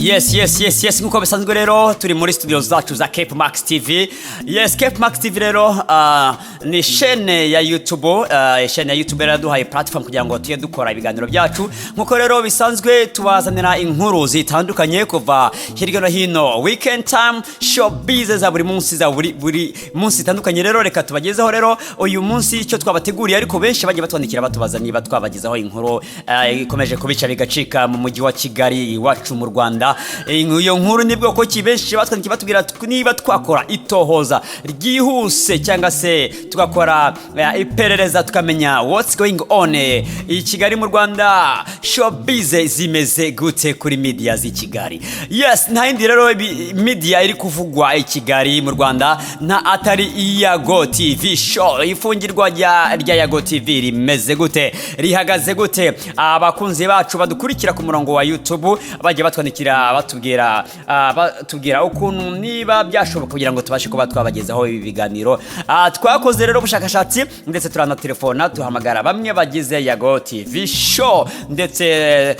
Yes, nkuko bisanzwe rero turi muri studio zacu za Cape Max TV. Yes, Cape Max TV rero ni chaîne ya YouTube, chaîne ya YouTube yaraduhaye platform kugira ngo tujye dukora ibiganiro byacu. Nkuko rero bisanzwe tubazanira inkuru zitandukanye kuva hirya no hino, weekend time, showbiz za buri munsi, za buri munsi zitandukanye. Rero reka tubagezeho rero uyu munsi icyo twabateguriye, ariko benshi bagiye batwandikira batubaza niba twabagezaho inkuru ikomeje kubica bigacika mu mujyi wa Kigali iwacu mu Rwanda. Iyo nkuru ni bwoko ki? Benshi batwandikiye batubwira niba twakora itohoza ryihuse cyangwa se tugakora iperereza tukamenya what's going on i Kigali mu Rwanda, showbiz zimeze gute kuri media z'i Kigali. Yes, nta yindi rero media iri kuvugwa i Kigali mu Rwanda nta atari Yago TV Show. Ifungirwa rya Yago TV rimeze gute? Rihagaze gute? Abakunzi bacu badukurikira ku murongo wa YouTube bagiye batwandikira batubwira ukuntu niba byashoboka kugira ngo tubashe kuba twabagezaho ibi biganiro. Twakoze rero ubushakashatsi ndetse turanatelefona, duhamagara bamwe bagize Yago TV Show, ndetse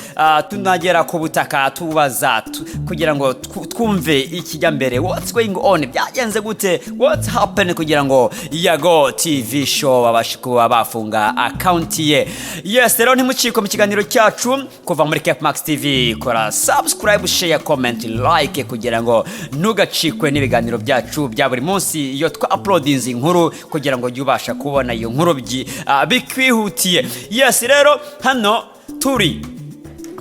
tunagera ku butaka tubaza kugira ngo twumve ikijya mbere, what's going on, byagenze gute, what's happened kugira ngo Yago TV Show babashe kuba bafunga account ye. Yes, rero ntimucikwe mu kiganiro cyacu kuva muri Cape Max TV. Kora subscribe, share, comment, like kugira ngo ntugacikwe n'ibiganiro byacu bya buri munsi iyo twa uploadinze inkuru, kugira ngo ujye ubasha kubona iyo nkuru bikwihutiye. Yes, rero hano turi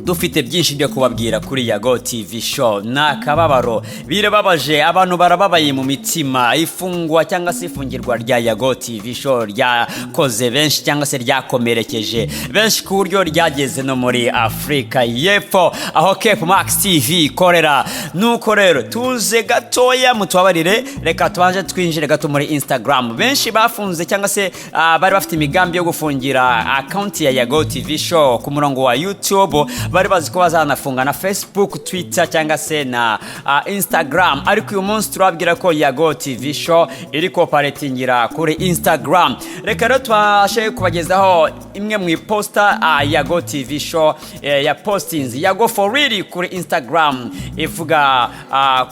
dufite byinshi byo kubabwira kuri Yago TV Show. Ni akababaro, birababaje, abantu barababaye mu mitima. Ifungwa cyangwa se ifungirwa rya Yago TV Show ryakoze benshi cyangwa se ryakomerekeje benshi ku buryo ryageze no muri Afurika y'Epfo aho Cape Max TV ikorera. Nuko rero tuze gatoya, mutubabarire, reka tubanze twinjire gato muri Instagram. Benshi bafunze cyangwa se bari bafite imigambi yo gufungira account ya Yago TV Show ku murongo wa YouTube, bari bazi ko bazanafunga na Facebook, Twitter cyangwa se na Instagram, ariko uyu munsi turababwira ko Yago TV Show iri koparetingira kuri Instagram. Reka rero tubashe kubagezaho imwe mu iposta Yago TV Show ya postinze Yago for real kuri Instagram ivuga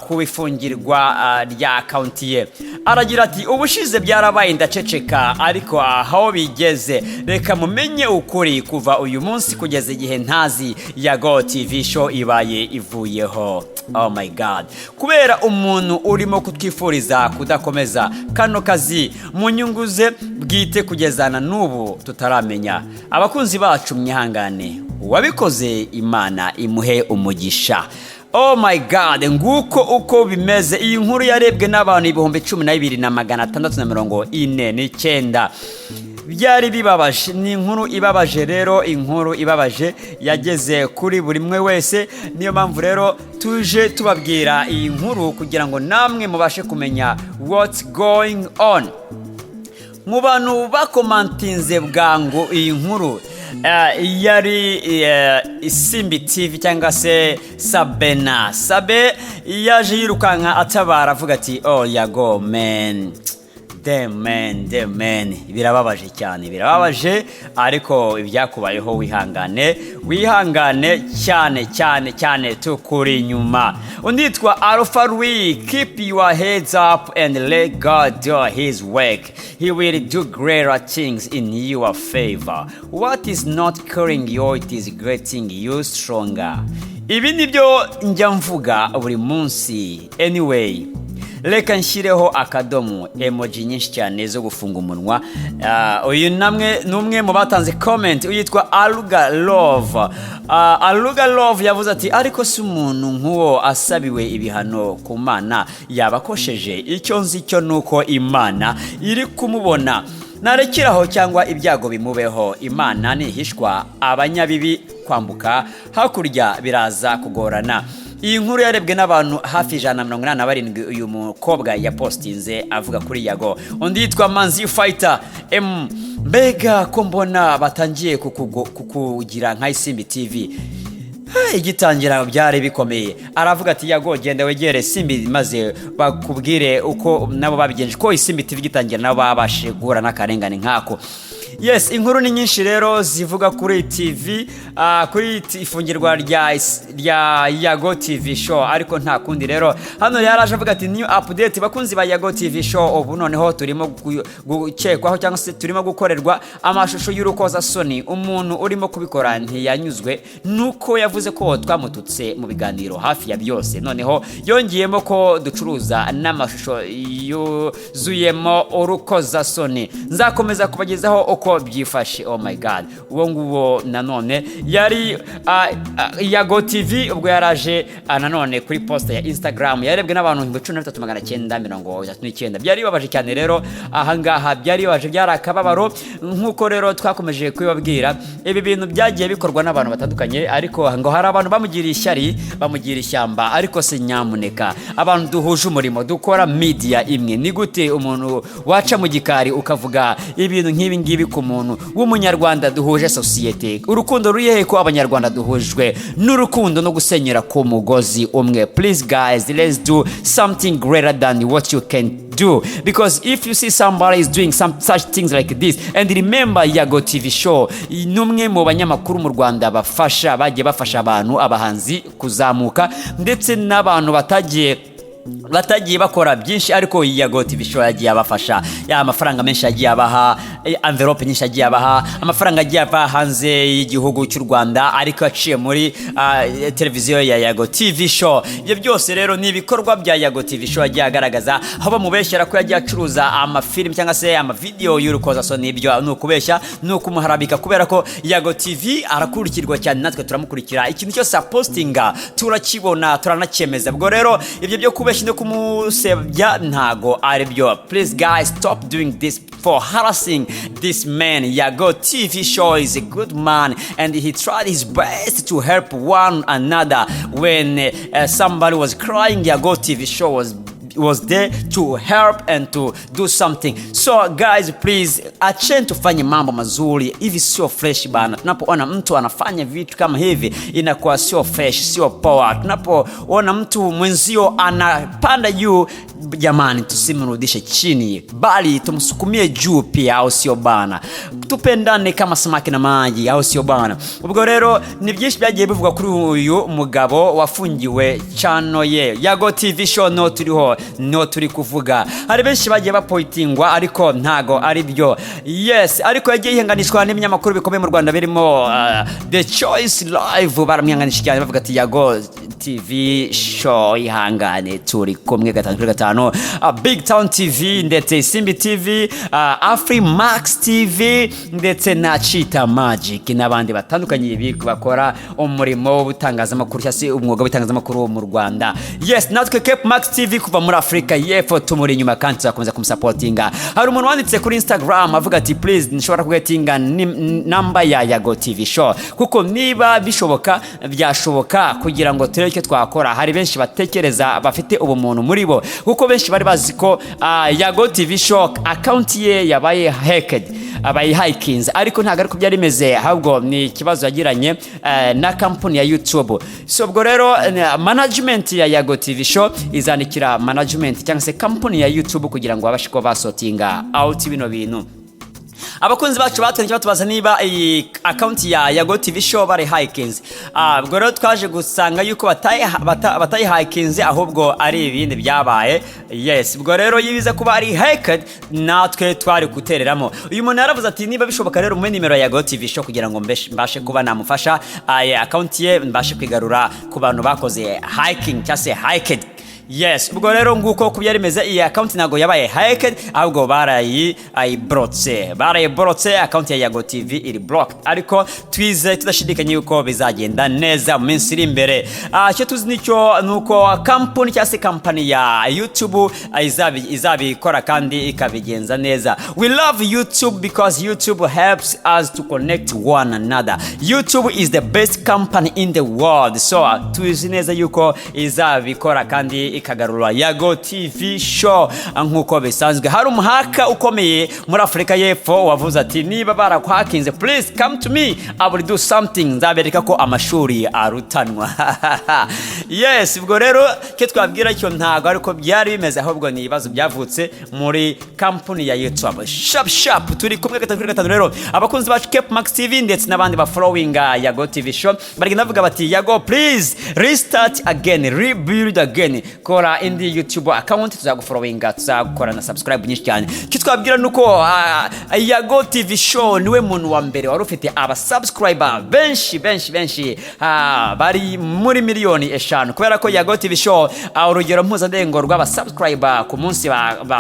ku ifungirwa rya account ye. Aragira ati: "Ubushize byarabaye ndaceceka, ariko aho bigeze reka mumenye ukuri. Kuva uyu munsi kugeza igihe ntazi, Yago TV Show ibaye ivuyeho. Oh my God, kubera umuntu urimo kutwifuriza kudakomeza kano kazi mu nyungu ze bwite kugeza na n'ubu tutaramenya. Abakunzi bacu mwihangane, uwabikoze Imana imuhe umugisha." Oh my God, nguko uko bimeze. Iyi nkuru yarebwe n'abantu 12,649. Byari bibabaje, ni inkuru ibabaje rero, inkuru ibabaje yageze kuri buri umwe wese. Niyo mpamvu rero tuje tubabwira iyi nkuru kugira ngo namwe mubashe kumenya what's going on. Mu bantu bakomantinze bwangu iyi nkuru yari Isimbi TV cyangwa se Sabena. Sabe yaje yirukanka atabara avuga ati: "Oh Yago man, damn man, damn man, birababaje cyane, birababaje, ariko ibyakubayeho wihangane, wihangane cyane cyane cyane, tukuri inyuma." Undi yitwa Alpha Louis: "Keep your heads up and let God do his work. He will do greater things in your favor. What is not killing you, it is getting you stronger. Ibi nibyo njya mvuga buri munsi. Anyway, reka nshyireho akadomo." Emoji nyinshi cyane zo gufunga umunwa. Uyu namwe ni umwe mu batanze comment yitwa Aruga Love. Aruga Love yavuze ati: "Ariko si umuntu nk'uwo asabiwe ibihano ku Mana yabakosheje? Icyo nzi cyo ni uko Imana iri kumubona, narekeraho cyangwa ibyago bimubeho. Imana nihishwa abanyabibi, kwambuka hakurya biraza kugorana." Iyi nkuru yarebwe n'abantu hafi 187. Uyu mukobwa yapostinze avuga kuri Yago. Undi yitwa Manzi Fighter M: "Mbega ko mbona batangiye kukugira nka Isimbi TV igitangira byari bikomeye." Aravuga ati: "Yago, genda wegere Simbi maze bakubwire uko nabo babigenje, ko Isimbi TV igitangira nabo babashije guhura n'akarengane nk'ako." Yes, inkuru ni nyinshi rero zivuga kuri TV, kuri ifungirwa rya Yago TV Show, ariko nta kundi rero. Hano yaraje avuga ati: "New update, bakunzi ba Yago TV Show, ubu noneho turimo gukekwaho cyangwa se turimo gukorerwa amashusho y'urukozasoni. Umuntu urimo kubikora ntiyanyuzwe nuko yavuze ko twamututse mu biganiro hafi ya byose, noneho yongeyemo ko ducuruza n'amashusho yuzuyemo urukozasoni. Nzakomeza kubagezaho uko byifashe." Oh my God! Uwo nguwo nanone yari Yago TV, ubwo yaraje nanone kuri post ya Instagram yarebwe n'abantu 13,939. Byari bibabaje cyane rero ahangaha, byari bibabaje, byari akababaro. Nk'uko rero twakomeje kubibabwira, ibi bintu byagiye bikorwa n'abantu batandukanye, ariko ngo hari abantu bamugiriye ishyari, bamugira ishyamba. Ariko se nyamuneka, abantu duhuje umurimo, dukora media imwe, ni gute umuntu waca mu gikari ukavuga ibintu nk'ibi ngibi ku muntu w'Umunyarwanda duhuje sosiyete? Urukundo ruri hehe, ko Abanyarwanda duhujwe n'urukundo no gusenyera ku mugozi umwe? Please guys, let's do something greater than what you can do, because if you see somebody is doing some such things like this, and remember, Yago TV Show ni umwe mu banyamakuru mu Rwanda bafasha, bagiye bafasha abantu, abahanzi kuzamuka, ndetse n'abantu batagiye bakora byinshi, ariko Yago TV Show yagiye abafasha. Ya amafaranga menshi yagiye abaha, envelope nyinshi yagiye abaha, amafaranga agiye ava hanze y'igihugu cy'u Rwanda ariko aciye muri televiziyo ya Yago TV Show. Ibyo byose rero ni ibikorwa bya Yago TV Show yagiye agaragaza. Aho bamubeshyera ko yagiye acuruza amafilimi cyangwa se amavidewo y'urukozasoni, ibyo ni ukubeshya, ni ukumuharabika, kubera ko Yago TV arakurikirwa cyane, natwe turamukurikira, ikintu cyose apostinga turakibona, turanacyemeza. Ubwo rero ibyo byo kubeshya no kumusebya ntago ari byo. Please guys, stop doing this for harassing this man. Yago TV Show is a good man and he tried his best to help one another. When somebody was crying, Yago TV Show was there to help and to do something. So guys, please, acheni tufanye mambo mazuri. Hivi sio fresh bana. Tunapoona mtu anafanya vitu kama hivi, inakuwa sio fresh, sio poa. Tunapoona mtu mwenzio anapanda juu, jamani, tusimrudishe chini, bali tumsukumie juu pia, au sio bana? Tupendane kama samaki na maji, au sio bana? Ubwo rero ni byinshi byagiye bivugwa kuri uyu mugabo wafungiwe channel ye Yago TV Show. No turiho, no turi kuvuga, hari benshi bagiye bapointingwa, ariko ntago ari byo. Yes, ariko yagiye yihanganishwa n'ibinyamakuru bikomeye mu Rwanda birimo The Choice Live. Baramwihanganisha cyane, bavuga ati: "Yago TV Show, ihangane, turi kumwe 5 kuri 5." Big Town TV, ndetse Simbi TV, Afri Max TV, ndetse na Chita Magic n'abandi batandukanye bakora umurimo w'ubutangazamakuru cyangwa se umwuga w'itangazamakuru mu Rwanda. Yes, natwe Cape Max TV kuva muri Afurika y'Epfo tumuri inyuma kandi tuzakomeza kumusapotinga. Hari umuntu wanditse kuri Instagram avuga ati: "Please, nshobora kugetinga namba ya Yago TV Show, kuko niba bishoboka, byashoboka kugira ngo turebe icyo twakora." Hari benshi batekereza, bafite ubumuntu muri bo, kuko benshi bari bazi ko Yago TV Show account ye yabaye hacked, abayihakinze, ariko ntabwo ariko byari bimeze, ahubwo ni ikibazo yagiranye na kampani ya YouTube. So ubwo rero management ya Yago TV Show izandikira management cyangwa se kampani ya YouTube kugira ngo babashe kuba basortinga out bino bintu. Abakunzi bacu batwandikiye batubaza niba iyi account ya Yago TV Show bari hakinze. Ubwo rero twaje gusanga yuko batayihakinze, ahubwo ari ibindi byabaye. Yes, ubwo rero iyo biza kuba ari hacked, natwe twari gutereramo. Uyu muntu yaravuze ati: "Niba bishoboka rero, umuhe nimero ya Yago TV Show kugira ngo mbashe kuba namufasha, account ye mbashe kwigarura ku bantu bakoze hacking cyangwa se hacked." Yes, ubwo rero nguko uko byari bimeze. Iyi account ntabwo yabaye hacked, ahubwo barayi ayiborotse, barayiborotse. Account ya Yago TV iri blocked, ariko twize tudashidikanya yuko bizagenda neza mu minsi iri imbere. Icyo tuzi nicyo ni uko kampani cyangwa se kampani ya YouTube izabikora kandi ikabigenza neza. We love YouTube because YouTube helps us to connect one another. YouTube is the best company in the world, so tuzi neza yuko izabikora kandi ikagarura Yago TV Show nk'uko bisanzwe. Hari umuhacker ukomeye muri Afurika y'Epfo wavuze ati: "Niba barakuhakinze, please come to me, I will do something, nzabereka ko amashuri arutanwa." Yes, ubwo rero icyo twabwira cyo, ntabwo ariko byari bimeze, ahubwo ni ibibazo byavutse muri kampani ya YouTube. Sharp sharp, turi kumwe gatanu kuri gatanu. Rero abakunzi bacu Cape Max TV ndetse n'abandi ba followinga Yago TV Show baragenda bavuga bati: "Yago, please restart again, rebuild again, kora indi YouTube account, tuzagufollowinga, tuzakora na subscribe nyinshi cyane." Icyo twabwira ni uko Yago TV Show niwe muntu wa mbere wari ufite aba subscriber benshi benshi benshi, bari muri miliyoni 5, kubera ko Yago TV Show, urugero mpuzandengo rw'aba subscriber ku munsi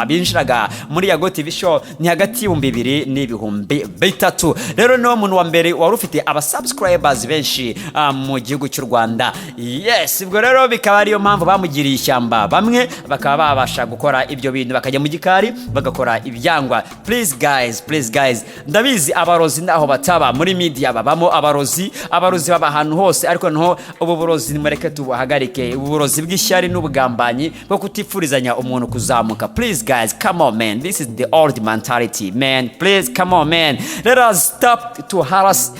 binjiraga muri Yago TV Show ni hagati y'2000 n'ibihumbi 3. Rero niwo muntu wa mbere wari ufite aba subscribers benshi mu gihugu cy'u Rwanda. Yes, ubwo rero bikaba ariyo mpamvu bamugiriye ishyamba, bamwe bakaba babasha gukora ibyo bintu, bakajya mu gikari bagakora ibyangwa. Please guys, please guys, ndabizi abarozi naho bataba muri media babamo abarozi, abarozi baba ahantu hose, ariko noneho ubu burozi nimureke tubuhagarike, ubu burozi bw'ishyari n'ubugambanyi bwo kutifurizanya umuntu kuzamuka. Please guys, come on man, this is the old mentality man. Please come on man, let us stop to harass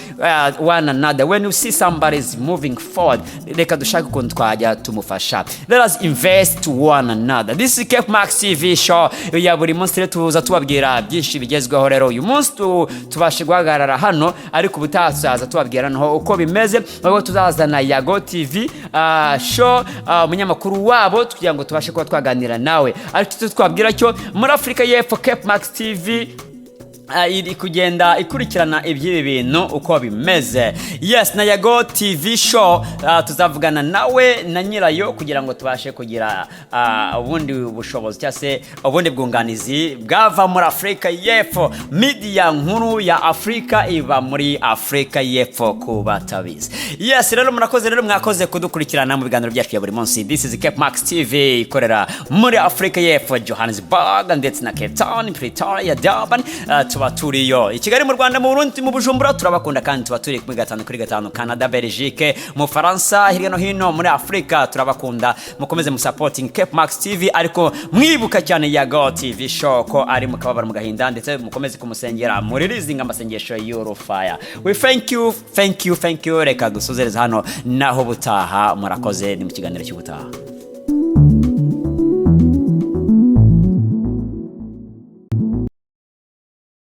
one another. When you see somebody is moving forward, reka dushake ukuntu twajya tumufasha. Let us invest to one another. This is Cape Max TV Show ya buri munsi. Rero tuza tubabwira byinshi bigezweho. Rero uyu munsi tubashe guhagarara hano, ariko ubutaha tuzaza tubabwira noneho uko bimeze, aho tuzazana Yago TV Show, umunyamakuru wabo, kugira ngo tubashe kuba twaganira nawe. Ariko icyo twabwira cyo, muri Afurika y'Epfo Cape Max TV iri kugenda ikurikirana iby'ibi bintu uko bimeze. Yes, na Yago TV Show tuzavugana nawe na nyirayo kugira ngo tubashe kugira ubundi bushobozi cyangwa se ubundi bwunganizi bwava muri Afurika y'Epfo. Media nkuru ya Afurika iba muri Afurika y'Epfo ku batabizi. Yes, rero murakoze, rero mwakoze kudukurikirana mu biganiro byacu bya buri munsi. This is Cape Max TV ikorera muri Afurika y'Epfo, Johannesburg ndetse na Cape Town, Pretoria, Durban. Tuba turiyo i Kigali, mu Rwanda, mu Burundi, mu Bujumbura, turabakunda kandi tuba turi kuri gatanu kuri gatanu. Canada, Belgique, mu Faransa, hirya no hino muri Afurika turabakunda. Mukomeze mu supporting Cape Max TV, ariko mwibuka cyane Yago TV Show ko ari mu kababaro, mu gahinda, ndetse mukomeze kumusengera, muririzinga amasengesho y'urufaya. We thank you, thank you, thank you. Reka dusozereze hano, naho butaha. Murakoze, ni mu kiganiro cy'ubutaha.